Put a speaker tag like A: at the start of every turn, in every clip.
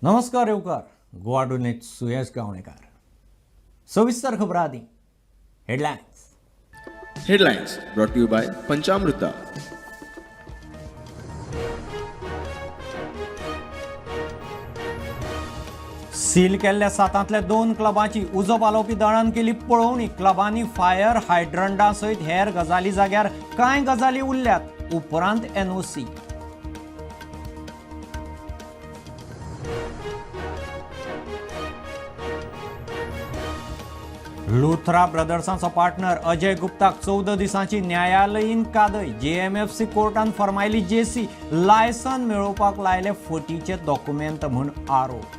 A: नमस्कार येवकार गोवा टुनेट सुयश गावणेकार. सविस्तर खबरां आदी headlines.
B: Headlines brought to you by Panchamruta.
A: Seal केल्ल्या सातांतल्या 2 क्लबांची उजो पालोवपी दळान केली पळोवणी. क्लबांनी फायर हायड्रंटा सयत हेर गजाली जाग्यार कांय गजाली उरल्यात. उपरांत एनओसी. लुथरा ब्रदर्सांचो पार्टनर अजय गुप्ताक 14 दिसांची न्यायालयीन कादय. जेएमएफसी कोर्टान फर्मायली जेसी. लायसन मेळोवपाक लायले फटीचे डॉक्युमेंट म्हूण आरोप.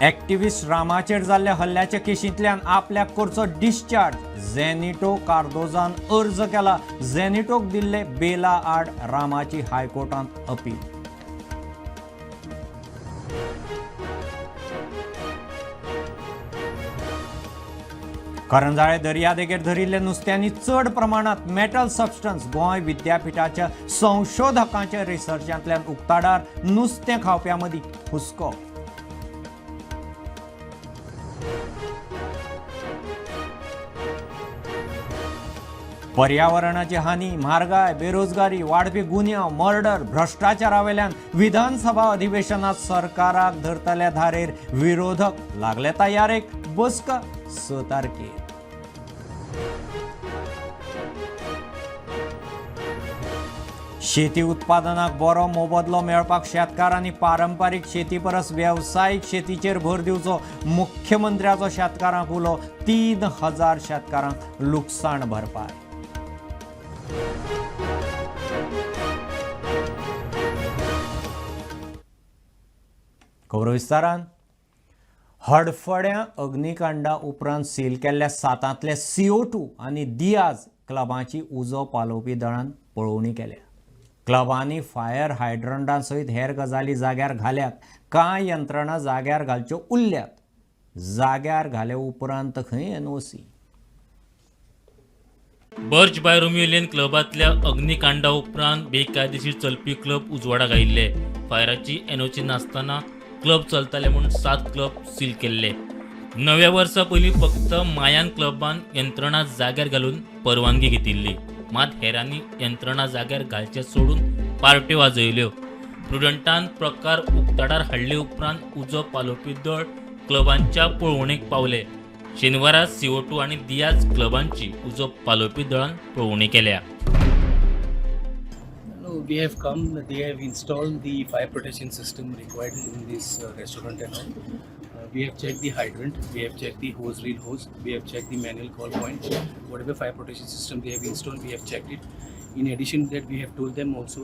A: एक्टिविस्ट रामाचेर जाल्ल्या हल्ल्याच्या केशींतल्यान आपल्याक करचो डिस्चार्ज. झेनिटो कार्दोजान अर्ज केला. झेनिटोक दिल्ले बेला आड रामाची हायकोर्टांत अपील. करंजाळे दर्यादेगेर धरिल्ले नुस्त्यांनी चड प्रमाणात मेटल सबस्टन्स. गोंय विद्यापीठाच्या संशोधकांच्या रिसर्चांतल्यान उक्ताडार. नुस्तें खावप्यां मदीं हुस्को. पर्यावरणाची हानी, म्हारगाय, बेरोजगारी, वाडपी गुन्यांव, मर्डर, भ्रश्टाचारावेल्यान विधानसभा अधिवेशनात सरकाराक धरतल्या धारेर विरोधक लागले तयारेक. बसका 6 तारखेर. शेती उत्पादनाक बरो मोबदलो मेळपाक शेतकारांनी पारंपारीक शेती परस वेवसायीक शेतीचेर भर दिवचो. मुख्यमंत्र्याचो शेतकारांक उलो. 3000 शेतकारांक लुकसाण भरपाय. खबरो विस्तारान. हडफड्यां अग्निकांडा उपरांत सील केल्ल्या सातांतले CO2 आनी दियाज क्लबांची उजो पालोवपी दळान पळोवणी केल्या. क्लबांनी फायर हायड्रंटां सयत हेर गजाली जाग्यार घाल्यात. कांय यंत्रणा जाग्यार घालच्यो उरल्यात. जाग्यार घाले उपरांत खंय NOC.
C: Birch by Romeo Lane क्लबांतल्या अग्निकांडा उपरांत बेकायदेशीर चलपी क्लब उजवाडाक आयिल्ले. फायराची एनओसी नासतना क्लब चलताले म्हूण 7 क्लब सील केल्ले. नव्या वर्सा पयलीं फक्त मायान क्लबान यंत्रणा जाग्यार घालून परवानगी घेतिल्ली. मात हेरांनी यंत्रणा जाग्यार घालचे सोडून पार्ट्यो वाजयल्यो. प्रुडंटान प्रकार उक्ताडार हाडले उपरांत उजो पालोवपी दळ क्लबांच्या पळोवणेक पावले. शेनवारा CO2 आनी दियाज क्लबांची उजो पालोवपी दळान पळोवणी केल्या.
D: We have come, they have installed the fire protection system required in this restaurant and all. We have checked the hydrant, we have checked the hose reel hose, we have checked the manual call point. Whatever fire protection system they have installed, we have checked it. In addition to that, we have told them also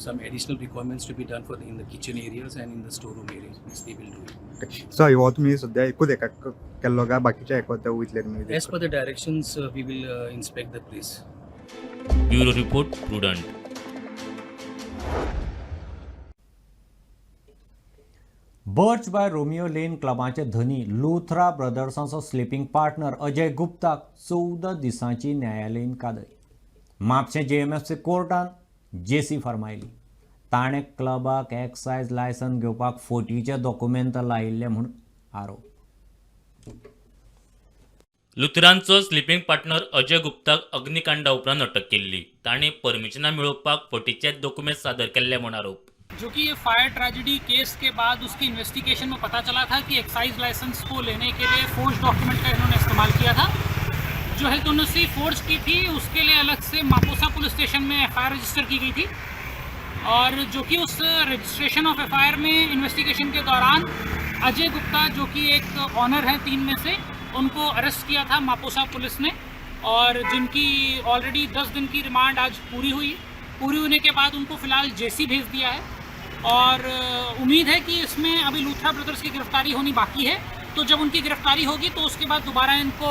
D: some additional requirements to be done for in the kitchen areas and in the storeroom areas, which they will do it.
E: So हो तुमी सद्या एकूच एका केल्लो काय बाकीच्या एका वयतले तुमी?
D: As per the directions, we will inspect the place.
C: Bureau report, Prudent.
A: Birch by Romeo Lane क्लबाचे धनी लुथरा ब्रदर्सांचो स्लिपींग पार्टनर अजय गुप्ताक 14 दिसांची न्यायालयीन कादय. म्हापशें जेएमएफसी कोर्टान जेसी फर्मायली. ताणें क्लबाक एक्सायज लायसन घेवपाक फटीचे डॉक्युमेंत लायिल्ले म्हूण आरोप.
C: लुथरांचो स्लिपींग पार्टनर अजय गुप्ताक अग्निकांडा उपरांत अटक केल्ली. ताणें परमिशनां मेळोवपाक फटीचे डॉक्युमेंट सादर केल्ले म्हूण आरोप.
F: जो कि ये फायर ट्रेजेडी केस के बाद उसकी इन्वेस्टिगेशन में पता चला था कि एक्साइज लाइसेंस को लेने के लिए फोर्ज डॉक्यूमेंट का इन्होंने इस्तेमाल किया था. जो हेल्थ एनओसी फोर्ज की थी उसके लिए अलग से मापुसा पुलिस स्टेशन में एफआईआर रजिस्टर की गई थी और जो कि उस रजिस्ट्रेशन ऑफ एफआईआर में इन्वेस्टिगेशन के दौरान अजय गुप्ता, जो कि एक ऑनर है 3 में से, उनको अरेस्ट किया था मापुसा पुलिस ने और जिनकी ऑलरेडी 10 दिन की रिमांड आज पूरी हुई. पूरी होने के बाद उनको फ़िलहाल जेसी भेज दिया है और उम्मीद है कि इसमें अभी लूथरा ब्रदर्स की गिरफ्तारी होनी बाकी है. तो जब उनकी गिरफ्तारी होगी तो उसके बाद दोबारा इनको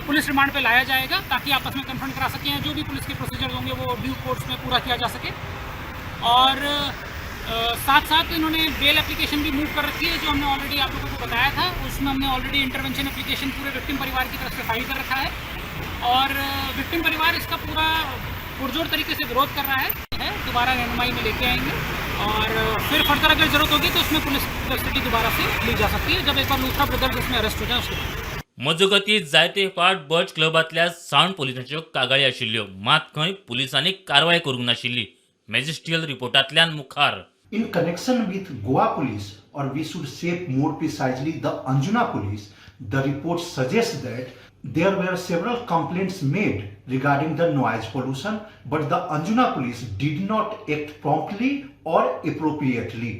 F: पुलिस रिमांड पे लाया जाएगा ताकि आपस में कन्फ्रंट करा सकें. जो भी पुलिस के प्रोसीजर होंगे वो ड्यू कोर्स में पूरा किया जा सके. और साथ साथ इन्होंने बेल एप्लीकेशन भी मूव कर रखी है, जो हमने ऑलरेडी आप लोगों को बताया था। उसमें हमने ऑलरेडी इंटरवेंशन एप्लीकेशन पूरे विक्टिम परिवार की तरफ से फाइल कर रखा है और विक्टिम परिवार इसका पूरा पुरजोर तरीके से विरोध कर रहा है। दोबारा रहनुमाई में लेके आएंगे और फिर फर्दर अगर जरूरत होगी तो उसमें पुलिस कस्टडी दोबारा से ली जा सकती है, जब एक बार लूथरा ब्रदर्स इसमें अरेस्ट हो जाए उसके बाद।
C: मजगतीं, जायते फावट बर्च क्लबांतल्या सावंड पोलिसांच्यो कागाळी आशिल्ल्यो, मात खंय पुलिसांनी कारवाय करूंक नाशिल्ली। मॅजिस्ट्रियल रिपोर्टांतल्यान मुखार
G: In connection with Goa Police, or we should say more precisely the Anjuna Police, the report suggests that there were several complaints made regarding the noise pollution, but the Anjuna Police did not act promptly or appropriately.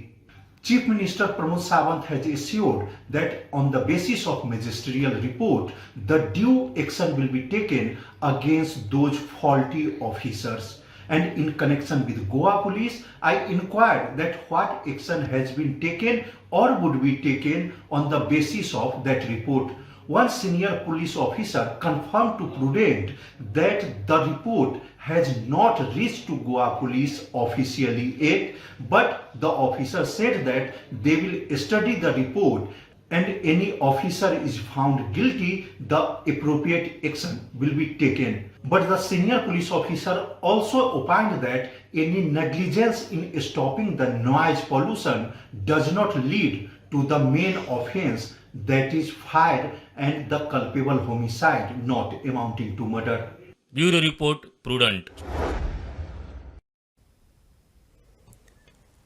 G: Chief Minister Pramod Sawant has assured that on the basis of magisterial report, the due action will be taken against those faulty officers. And in connection with Goa Police, I inquired that what action has been taken or would be taken on the basis of that report. One senior police officer confirmed to Prudent that the report has not reached to Goa Police officially yet, but the officer said that they will study the report and any officer is found guilty, the appropriate action will be taken. But the senior police officer also opined that any negligence in stopping the noise pollution does not lead to the main offense, that is fire and the culpable homicide not amounting to murder.
C: Bureau report, Prudent.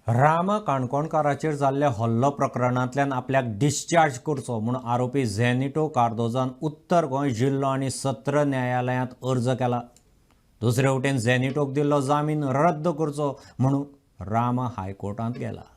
A: Ram काणकोणकाराचेर जाल्ल्या हल्लो प्रकरणांतल्यान आपल्याक discharge करचो म्हूण आरोपी झेनिटो कार्दोजान उत्तर गोंय जिल्लो आनी सत्र न्यायालयांत अर्ज केला। दुसरे वटेन झेनिटोक दिल्लो जामीन रद्द करचो म्हूण राम हायकोर्टांत गेला।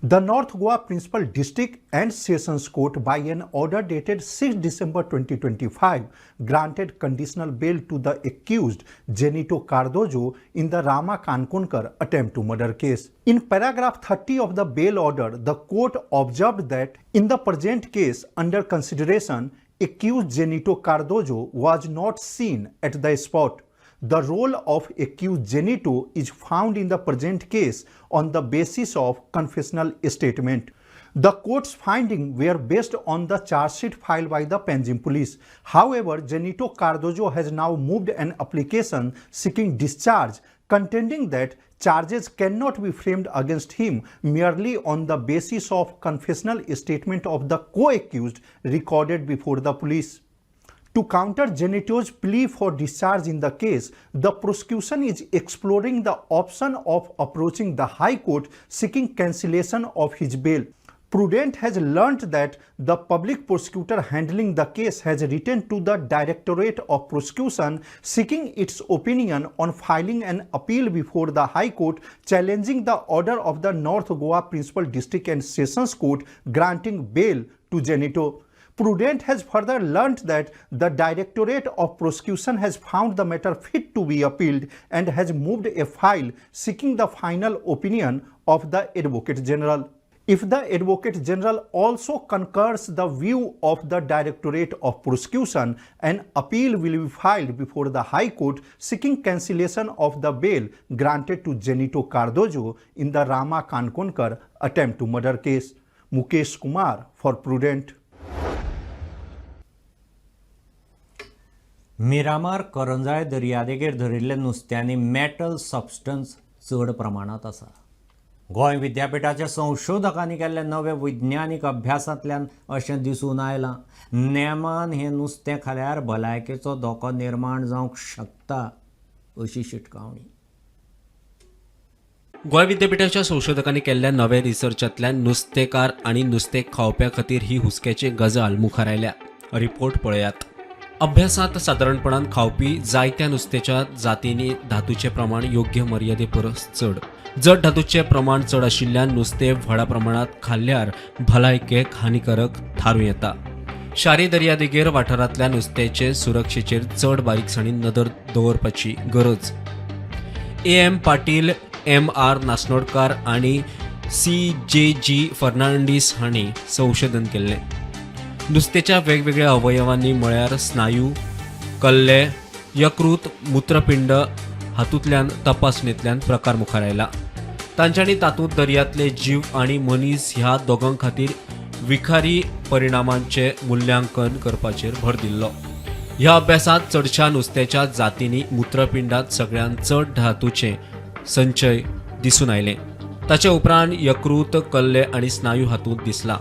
G: The North Goa Principal District and Sessions Court, by an order dated 6 December 2025, granted conditional bail to the accused Genito Cardozo in the Rama Kankonkar attempt to murder case. In paragraph 30 of the bail order, the court observed that in the present case under consideration, accused Genito Cardozo was not seen at the spot. The role of accused Genito is found in the present case on the basis of confessional statement. The court's findings were based on the charge sheet filed by the Panjim police. However, Genito Cardozo has now moved an application seeking discharge, contending that charges cannot be framed against him merely on the basis of confessional statement of the co-accused recorded before the police. To counter Genito's plea for discharge in the case, the prosecution is exploring the option of approaching the High Court seeking cancellation of his bail. Prudent has learnt that the public prosecutor handling the case has written to the Directorate of Prosecution seeking its opinion on filing an appeal before the High Court challenging the order of the North Goa Principal District and Sessions Court granting bail to Genito. Prudent has further learnt that the Directorate of Prosecution has found the matter fit to be appealed and has moved a file seeking the final opinion of the Advocate General. If the Advocate General also concurs the view of the Directorate of Prosecution, an appeal will be filed before the High Court seeking cancellation of the bail granted to Genito Cardozo in the Rama Kankonkar attempt to murder case. Mukesh Kumar for Prudent.
A: Miramar Karanzalem दर्यादेगेर धरिल्ल्या नुस्त्यांनी मेटल substance चड प्रमाणांत आसा। गोंय विद्यापिठाच्या संशोधकांनी केल्ल्या नव्या विज्ञानीक अभ्यासांतल्यान अशें दिसून आयलां। नेमान हें नुस्तें खाल्यार भलायकेचो धोको निर्माण जावंक शकता अशी शिटकावणी।
H: गोंय विद्यापिठाच्या संशोधकांनी केल्ल्या नव्या रिसर्चांतल्यान नुस्तेकार आनी नुस्तें खावप्या खातीर ही हुस्क्याची गजाल मुखार आयल्या। रिपोर्ट पळयात। अभ्यासांत सादारणपणान खावपी जायत्या नुस्त्याच्या जातींनी धातूचें प्रमाण योग्य मर्यादे परस चड। जड धातूचें प्रमाण चड आशिल्ल्यान नुस्तें व्हडा प्रमाणांत खाल्ल्यार भलायकेक हानिकारक थारूं येता। शारी दर्यादेगेर वाठारांतल्या नुस्त्याचे सुरक्षेचेर चड बारीकसाणीन नदर दवरपाची गरज। A M Patil, M R Nasnodkar आनी सी जे जी फर्नांडीस हांणी संशोधन केल्लें। नुस्त्याच्या वेगवेगळ्या अवयवांनी, म्हळ्यार स्नायू, कल्ले, यकृत, मूत्रपिंड, हातूंतल्यान तपासणेंतल्यान प्रकार मुखार आयला. तांच्यांनी तातूंत दर्यांतले जीव आनी मनीस ह्या दोगां खातीर विखारी परिणामांचें मुल्यांकन करपाचेर भर दिल्लो. ह्या अभ्यासांत चडशा नुस्त्याच्या जातींनी मूत्रपिंडांत सगळ्यांत चड धातूचें संचय दिसून आयलें. ताचे उपरांत यकृत, कल्ले आनी स्नायू हातूंत दिसला.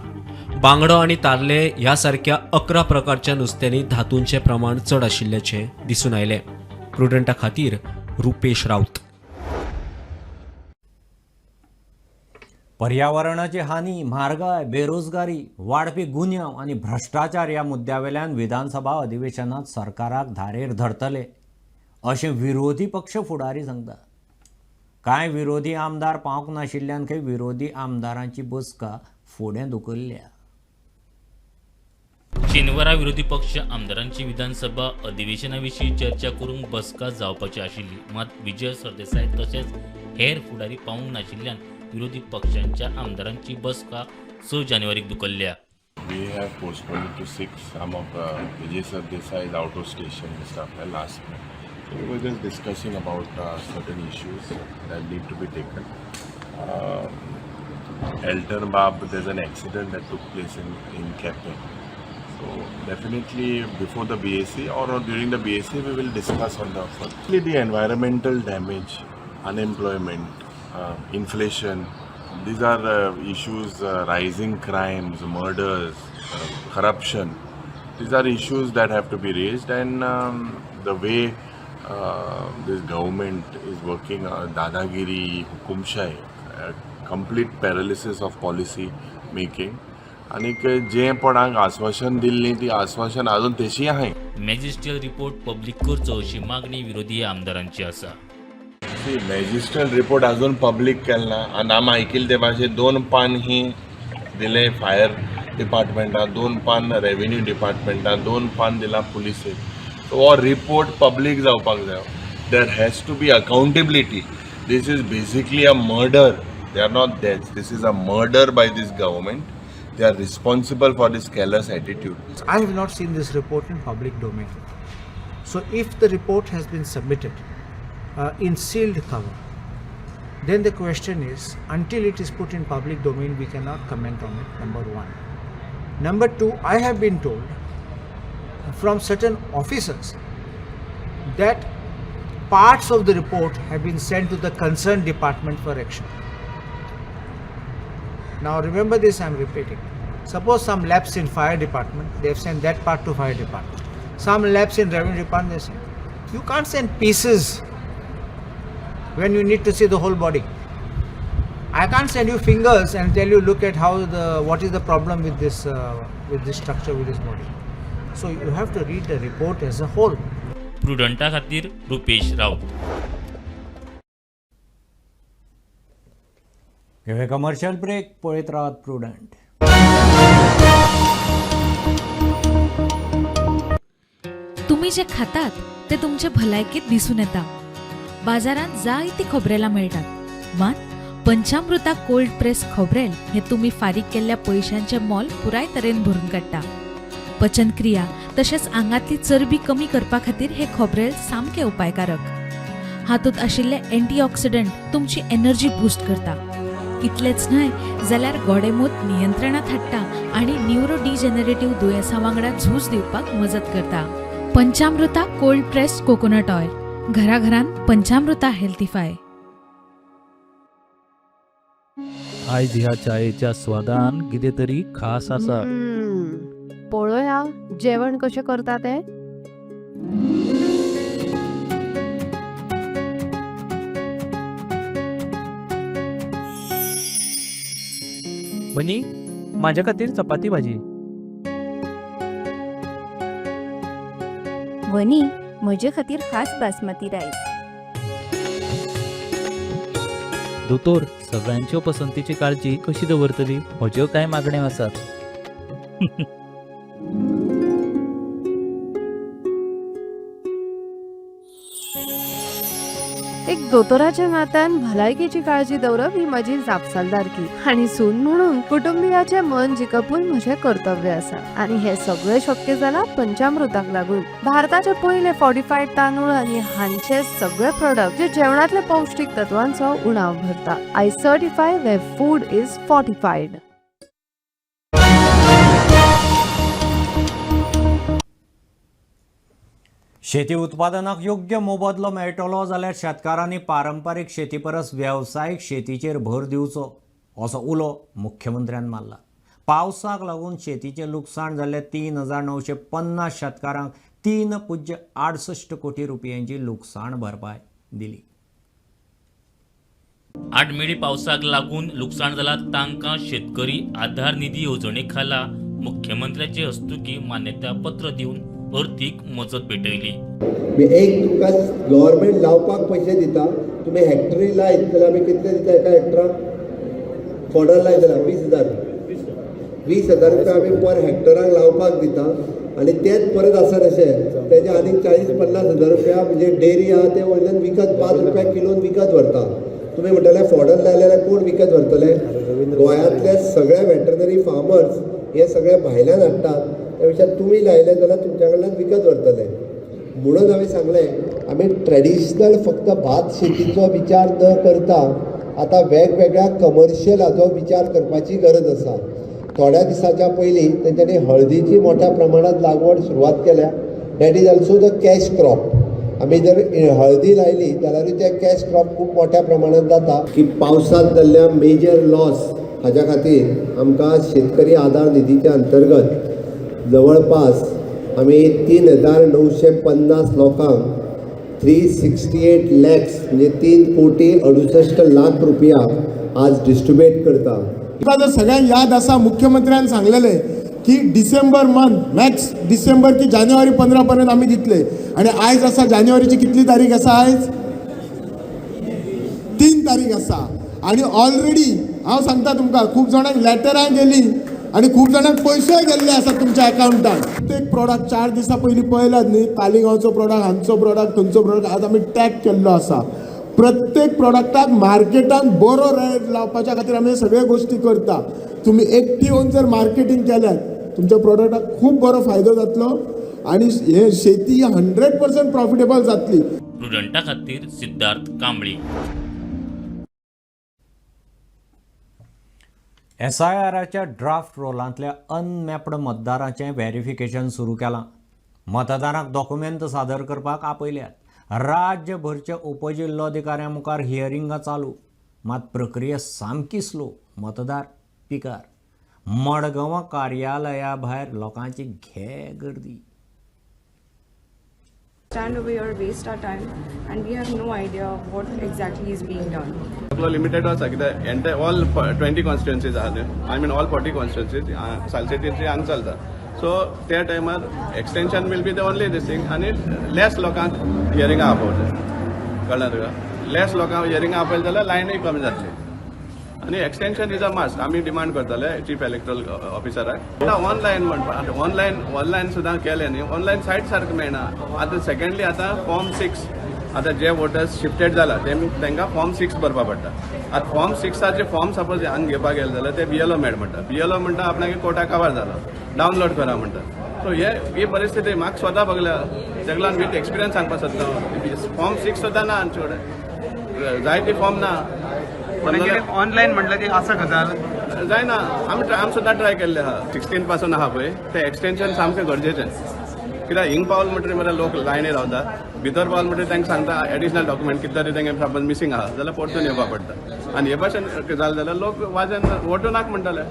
H: बांगडो आनी तारले ह्या सारक्या 11 प्रकारच्या नुस्त्यांनी धातूंचें प्रमाण चड आशिल्ल्याचें दिसून आयलें. प्रुडंटा खातीर रुपेश राऊत.
A: पर्यावरणाची हानी, म्हारगाय, बेरोजगारी, वाडपी गुन्यांव आनी भ्रश्टाचार ह्या मुद्द्यावेल्यान विधानसभा अधिवेशनात सरकाराक धारेर धरतले अशें विरोधी पक्ष फुडारी सांगता. कांय विरोधी आमदार पावंक नाशिल्ल्यान खंय विरोधी आमदारांची बसका फुडें धुकल्ल्या.
C: शेनवारा विरोधी पक्ष आमदारांची विधानसभा अधिवेशना विशीं चर्चा करूंक बसका जावपाची आशिल्ली. मात विजय सरदेसाय तशेंच हेर फुडारी पावूंक नाशिल्ल्यान विरोधी पक्षांच्या आमदारांची बसका 6 जानेवारीक धुकल्ल्या.
I: We have postponed it to 6. Some of Vijay Sardesai is out of station and stuff like last minute. So we were just discussing about certain issues that need to be taken. Elton Bab, there's an accident that took place in Kepe. So definitely before the BAC or during the BAC, we will discuss on the first. The environmental damage, unemployment, inflation, these are issues, rising crimes, murders, corruption. These are issues that have to be raised, and the way this government is working, Dadagiri, Hukumshahi, complete paralysis of policy making. आनीक जें कोणाक आस्वासन दिल्लीं ती आस्वासन अजून तशी आहाय.
C: मॅजिस्ट्रियल रिपोर्ट पब्लीक करचो अशी मागणी विरोधी आमदारांची आसा.
I: सी, मॅजिस्ट्रेट रिपोर्ट अजून पब्लीक केला ना आनी आमी आयकिल्ले ते भाशेन दोन पान ही दिले फायर डिपार्टमेंटाक, दोन पान रेवेन्यू डिपार्टमेंटाक, दोन पान दिला पुलिसेक. सो हो रिपोर्ट पब्लीक जावपाक जाय. There has to be accountability. This is basically a murder. They are not deaths. This is a murder by this government. They are responsible for this callous attitude.
J: I have not seen this report in public domain. So if the report has been submitted in sealed cover, then the question is, until it is put in public domain, we cannot comment on it, number one. Number two, I have been told from certain officers that parts of the report have been sent to the concerned department for action. Now remember this, I am repeating. Suppose some lapse in fire department, they have sent that part to fire department. Some lapse in revenue department, they sent. You can't send pieces when you need to see the whole body. I can't send you fingers and tell you, look at how the what is the problem with this structure, with this body. So you have to read the report as a whole.
C: प्रुडंटा खातीर रुपेश राऊत.
A: घेवया commercial break. पळयत रावात prudent.
K: तुम्ही जे खातात ते तुमचे भलायकेत दिसून येता. बाजारांत जायती खोबरेलां मेळटात, मात पंचामृता कोल्ड प्रेस खोबरेल हे तुमी फारीक केल्ल्या पयशांचें मोल पुराय तरेन भरून काडटा. पचनक्रिया तशेंच आंगांतली चरबी कमी करपा खातीर हें खोबरेल सामकें उपायकारक. हातूंत आशिल्ले अँटीऑक्सिडंट तुमची एनर्जी बूस्ट करता. इतलेंच न्हय जाल्यार गोडेंमूत नियंत्रणांत हाडटा आनी न्युरो डिजनरेटिव्ह दुयेंसां वांगडा झूज दिवपाक मजत करता. पंचामृता कोल्ड प्रेस्ड कोकोनट ऑयल, घराघरांत पंचामृता हेल्थीफाय.
L: आयज ह्या चायेच्या स्वादान कितें तरी खास आसा.
M: पळोवया जेवण कशें करता तें.
L: बनी, म्हाज्या खातीर चपाती भाजी.
N: वनी, म्हजे खातीर खास बासमती रायस.
L: दोतोर, सगळ्यांच्यो पसंतीची काळजी कशी दवरतली? म्हज्यो कांय मागण्यो आसात.
M: एक दोतोराच्या नात्यान भलायकेची काळजी दवरप ही म्हजी जापसालदारकी आनी सून म्हणून कुटुंबियाचें मन जिखपूय म्हजें कर्तव्य आसा आनी हें सगळें शक्य जालां पंचामृताक लागून. भारताचे पयले फॉर्टिफायड तांदूळ आनी हांचे सगळे प्रोडक्ट जे जेवणातले पौष्टीक तत्वांचो उणाव भरता. I certify where food is fortified.
A: शेती उत्पादनाक योग्य मोबदलो मेळटलो जाल्यार शेतकारांनी पारंपारीक शेती परस वेवसायीक शेतीचेर भर दिवचो असो उलो मुख्यमंत्र्यान मारला. पावसाक लागून शेतीचें लुकसाण जाल्ले 3950 शेतकारांक 3.68 कोटी रुपयांची लुकसाण भरपाय दिली.
C: आडमेळी पावसाक लागून लुकसाण जाला तांकां शेतकरी आधार निधी येवजणे खाला मुख्यमंत्र्याचे हस्तुकी मान्यतापत्र दिवन अर्थीक मजत भेटयली.
O: एक तुमकां गव्हर्मेंट लावपाक पयशे दिता, तुमी हेक्टरी लायत जाल्यार आमी कितले दिता एका हेक्टराक? फॉडर लायत जाल्यार 20,000, 20,000 रुपया आमी पर हेक्टराक लावपाक दिता आनी तेच परत आसा तशें तेजे आनीक 40-50 हजार रुपया, म्हणजे डेरी आहा ते वयल्यान विकत 5 रुपया किलोन विकत व्हरता. तुमी म्हणटले फॉडर लायले जाल्यार कोण विकत व्हरतले? गोंयांतले सगळे वेटरनरी फार्मर्स हे सगळे भायल्यान हाडटात. त्या पेक्षा तुमी लायले जाल्यार तुमच्या कडल्यान विकत व्हरतले. म्हणून हांवें सांगलें, आमी ट्रेडिशनल फक्त भात शेतीचो विचार न करता आतां वेगवेगळ्या कमर्शियल हाचो विचार करपाची गरज आसा. थोड्या दिसाच्या पयलीं तेंच्यांनी हळदीची मोठ्या प्रमाणात लागवड सुरवात केल्या. That is also the cash crop. आमी जर हळदी लायली जाल्यारूय ते कॅश क्रॉप खूब मोठ्या प्रमाणात जाता. की पावसांत जाल्ल्या मेजर लॉस हाज्या खातीर आमकां शेतकरी आधार निधीच्या अंतर्गत जवळपास आमी 3950 लोकांक 368 लॅक्स, म्हणजे 3 कोटी 68 लाख रुपया आज डिस्ट्रीब्युट करता.
P: तुका जर सगळ्यांक याद आसा, मुख्यमंत्र्यान सांगलेलें की डिसेंबर मंथ, मॅक्स डिसेंबर की जानेवारी 15 पर्यंत आमी दितले. आनी आयज आसा जानेवारीची कितली तारीख आसा? आयज 3 तारीख आसा. आनी ऑलरेडी हांव सांगता तुमकां, खूब जाणांक लेटरां गेली आनी खूब जाणांक पयशेय गेल्ले आसात तुमच्या अकावंटान. प्रत्येक प्रोडक्ट 4 दिसां पयलीं पळयलात न्ही, तालिगांवचो प्रोडक्ट, हांचो प्रोडक्ट, थंयचो प्रोडक्ट, आज आमी टॅग केल्लो आसा. प्रत्येक प्रोडक्टाक मार्केटान बरो रेट लावपाच्या खातीर आमी सगळ्यो गोश्टी करता. तुमी एकटी येवन जर मार्केटींग केल्यात, तुमच्या प्रोडक्टाक खूब बरो फायदो जातलो आनी हे शेती 100% प्रॉफिटेबल जातली.
C: प्रुडंटा खातीर सिद्धार्थ कांबळी.
A: एसआयआराच्या ड्राफ्ट रोलांतल्या अनमॅप्ड मतदारांचें व्हेरिफिकेशन सुरू केलां. मतदारांक डॉक्युमेंत सादर करपाक आपयल्यात. राज्यभरच्या उपजिल्लोधिकाऱ्यां मुखार हियरिंगां चालू, मात प्रक्रिया सामकी स्लो. मतदार पिकार. मडगांवां कार्यालया भायर लोकांची घे गर्दी.
Q: Stand over here, waste our time, and we have no idea what exactly is being done.
R: सगळो लिमिटेड आसा, कित्याक एंटायर ऑल 20 कॉन्स्टिट्युएन्सीज आहा न्हय, I mean all 40 constituencies, सालसेटीची हांगा चलता. सो त्या टायमार extension will be the only this thing. आनी लेस लोकांक हियरिंगा आपोवचें, कळ्ळें तुका? लेस लोकांक हियरिंगा आपयलें जाल्यार लायनूय कमी जातली. आनी एक्सटेन्शन is a must. आमी डिमांड करतले चीफ इलेक्टोरल ऑफिसराक. आतां ऑनलायन म्हणपा, आतां ऑनलायन सुद्दां केलें न्ही, ऑनलायन सायट सारकें मेळना. आतां सेकंडली, आतां फॉर्म 6, आतां जे वोटर्स शिफ्टेड जाला तांकां फॉर्म 6 भरपा पडटा. आतां फॉर्म 6आचे फॉर्म सपोज हांगा घेवपाक गेले जाल्यार ते बीएलओ मेळ म्हणटा. बीएलओ म्हणटा आपणागे कोटा कवर जाला, डावनलोड करा म्हणटा. सो हे ही परिस्थिती म्हाका स्वता बघल्या. तेका लागून विथ एक्सपिरियन्स सांगपाक सोदता, फॉर्म 6 सुद्दां ना आमचे कडेन, जायते फॉर्म ना.
S: ऑनलायन म्हटलं की आसा गजाल.
R: जायना. आमी सुद्दां ट्राय केल्ले आहा. 16 पासून आहा पळय, ते एक्सटेन्शन सामकें गरजेचें, कित्याक हिंग पावल म्हणटकीर मरे लोक लायनी रावता. भितर पावल म्हणटकीर तांकां सांगता एडिशनल डॉक्युमेंट कितें तरी तांकां सपोज मिसींग आहा जाल्यार परतून येवपा पडटा. आनी हे भाशेन जालें जाल्यार लोक वाजेन वोटू नाका म्हणटाले.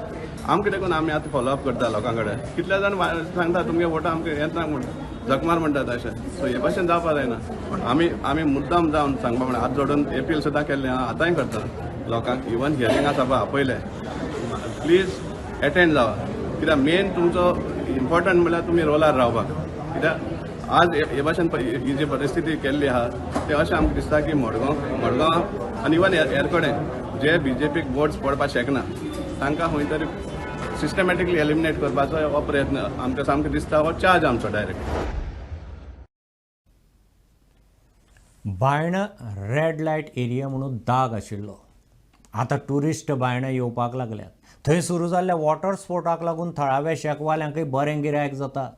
R: आमकां देखून आमी आतां फॉलो अप करता लोकां कडेन. कितले जाण सांगता तुमगे वोटां आमकां येत ना म्हणटा, जखमार म्हणटात अशें. सो हे भाशेन जावपा जायना. आमी मुद्दाम जावन सांगपा म्हणल्यार हात जोडून एपील सुद्दां केल्लें आहा, आतांय करता लोकांक. इवन हियरिंग आसा पळय, आपयलें, प्लीज एटेंड जावा, कित्याक मेन तुमचो इम्पॉर्टंट म्हणल्यार तुमी रोलार रावपाक. कित्याक आज हे भाशेन ही जी परिस्थिती केल्ली आहा, ते अशें आमकां दिसता की मडगांव आनी इवन हेर कडेन जे बीजेपीक वोट्स पडपाक शकना, तांकां खंय तरी सिस्टमॅटिकली एलिमिनेट करपाचो हो प्रयत्न आमकां सामको दिसता. हो चार्ज आमचो direct.
A: Baina red light area म्हणून दाग आशिल्लो. आतां ट्युरिस्ट बायणा येवपाक लागल्यात. थंय सुरू जाल्ल्या वॉटर स्पोर्टाक लागून थळाव्या शेकवाल्यांकय बरें गिरायक जाता.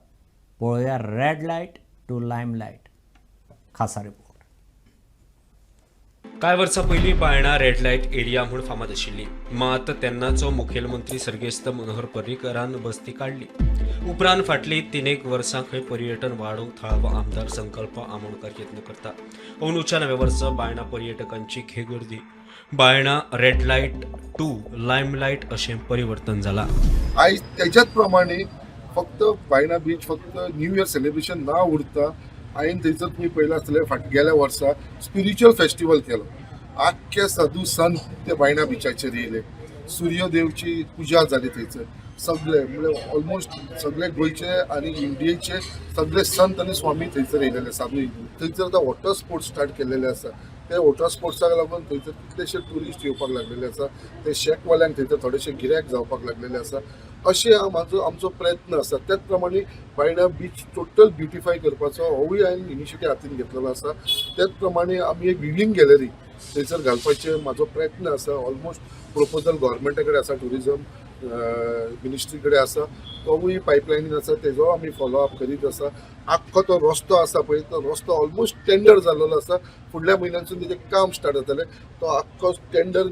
A: पळोवया red light to lime light खासा रिपोर्ट.
H: कांय वर्सां पयलीं बायणा रेड लायट एरिया म्हूण फामाद आशिल्ली. मात तेन्नाचो मुखेलमंत्री सर्गेस्त मनोहर पर्रीकरान बस्ती काडली. उपरांत फाटलीं 3 वर्सां खंय पर्यटन वाडोवंक थळावो आमदार संकल्प आमोणकर यत्न करता. अंदूच्या नव्या वर्सा बायणा पर्यटकांची खेगर्दी. Baina red light to lime light अशें परिवर्तन जाला.
P: आयज त्याच्याच प्रमाणे फक्त बायणा बीच फक्त न्यू इयर सेलिब्रेशन ना उरता. हांवें थंयसर तुमी पळयलां आसतलें, फाट गेल्या वर्सा स्पिरिच्युअल फेस्टिवल केलो. आख्खे साधू संत ते बायणा बिचाचेर येयले. सूर्यदेवची पुजा जाली थंयसर. सगळे म्हणजे ऑलमोस्ट सगळे गोंयचे आनी इंडियेचे सगळे संत आनी स्वामी थंयसर येयलेले साधू. थंयसर आतां वॉटर स्पोर्ट्स स्टार्ट केलेले आसा. ते वॉटर स्पोर्ट्साक लागून थंयसर कितलेशे ट्युरिस्ट येवपाक लागलेले आसा. ते शेकवाल्यांक थंयसर थोडेशे गिरायक जावपाक लागलेले आसा. अशें म्हाजो आमचो प्रयत्न आसा. त्याच प्रमाणे बायणा बीच टोटल ब्युटिफाय करपाचो होवूय हांवें इनिशिएटीव हातीन घेतलेलो आसा. त्याच प्रमाणे आमी एक विवींग गॅलरी थंयसर घालपाचे म्हाजो प्रयत्न आसा. ऑलमोस्ट प्रपोजल गोवोरमेंटा कडेन आसा, ट्युरिजम मिनिस्ट्री कडेन आसा, तोवूय पायपलायनीन आसा. तेजो आमी फॉलो अप करीत आसा. आख्खो तो रस्तो आसा पळय, तो रस्तो ऑलमोस्ट टेंडर जाल्लो आसा. फुडल्या म्हयन्यासून तेजें काम स्टार्ट जातलें. तो आख्खो टेंडर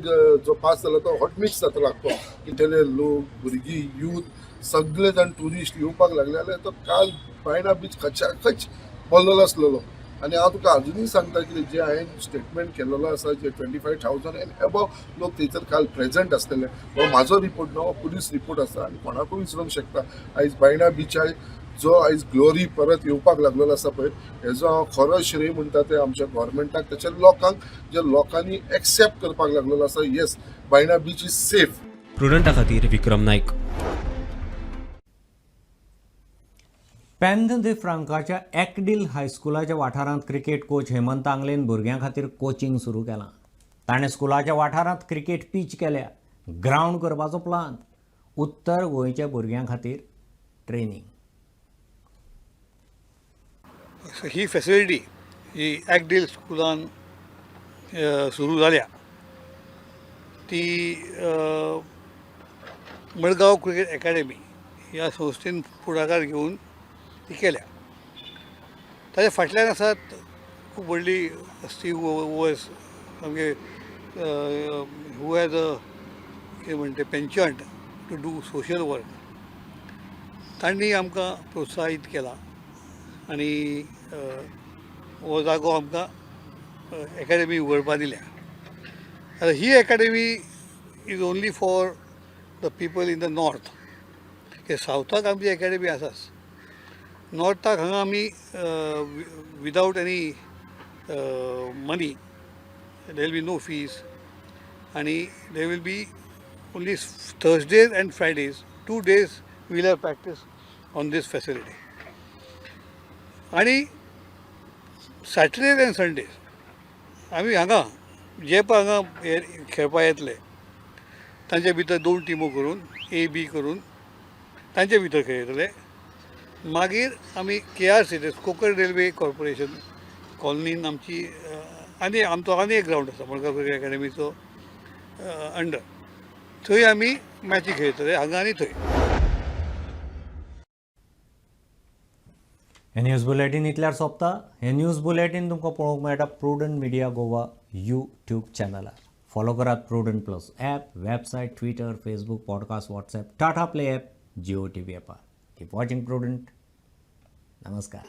P: जो पास जालो तो हॉटमिक्स जातलो आख्खो. इतले लोक, भुरगीं, यूथ सगळे जाण ट्युरिस्ट येवपाक लागले जाल्यार तो काल बायणा बीच खचाखच भरलेलो आसलेलो. आनी हांव तुका अजुनूय सांगता की जे हांवें स्टेटमेंट केलेलो आसा, जे 25,000 एंड एबव लोक थंयसर काल प्रेजंट आसलेले, हो म्हाजो रिपोर्ट न्हू, हो पुलीस रिपोर्ट आसा आनी कोणाकूय विचारूंक शकता. आयज बायणा बिचार जो आयज ग्लोरी परत येवपाक लागलेलो आसा पळय, हेजो हांव खरो श्रेय म्हणटा ते आमच्या गोवोरमेंटाक, तेच्या लोकांक, जे लोकांनी एक्सेप्ट करपाक लागलेलो आसा, yes, Baina beach is safe.
H: प्रुडंटा खातीर विक्रम नायक.
A: पेन्ह दे फ्रांकाच्या एकडील हायस्कुलाच्या वाठारांत क्रिकेट कोच हेमंत आंगलेन भुरग्यां खातीर कोचिंग सुरू केलां. ताणें स्कुलाच्या वाठारांत क्रिकेट पीच केल्या. ग्रावंड करपाचो प्लान. उत्तर गोंयच्या भुरग्यां खातीर ट्रेनींग.
T: ही फॅसिलिटी ही एकडील स्कुलान सुरू जाल्या ती मडगांव क्रिकेट एकाडेमी ह्या संस्थेन फुडाकार घेवन ती केल्या. ताच्या फाटल्यान आसात खूब व्हडली हस्ती वयस सामके, who has a कितें म्हणटा penchant to do social work. तांणी आमकां प्रोत्साहीत केला आनी हो जागो आमकां एकाडेमी उगडपा दिल्या. आतां ही academy is only for the people in the north. सावथाक आमची एकाडेमी आसाच. नॉर्थाक हांगा आमी without any money, there will be no fees आनी there will be only Thursdays and Fridays, 2 days we'll have practice on this facility. आनी सॅटर्डेज and Sundays आमी हांगा जे पळय हांगा हे खेळपा येतले तांचे भितर दोन टिमो करून, ए बी करून तांचे भितर खेळयतले. मागीर आमी केआरसी, कोंकण रेल्वे कॉर्पोरेशन कॉलनीन आमची आनी आमचो आनी एक ग्रावंड आसा मडगांव क्रिकेट एकाडेमीचो अंडर, थंय आमी मॅची खेळयतले हांगा आनी थंय.
A: हें न्यूज बुलेटीन इतल्यार सोंपता. हें न्यूज बुलेटीन तुमकां पळोवंक मेळटा प्रुडंट मिडिया गोवा यूट्यूब चॅनलार. फॉलो करात Prudent plus app, website, Twitter, Facebook, podcast, WhatsApp, Tata Play app, Jio TV ॲपार. Keep watching prudent. नमस्कार.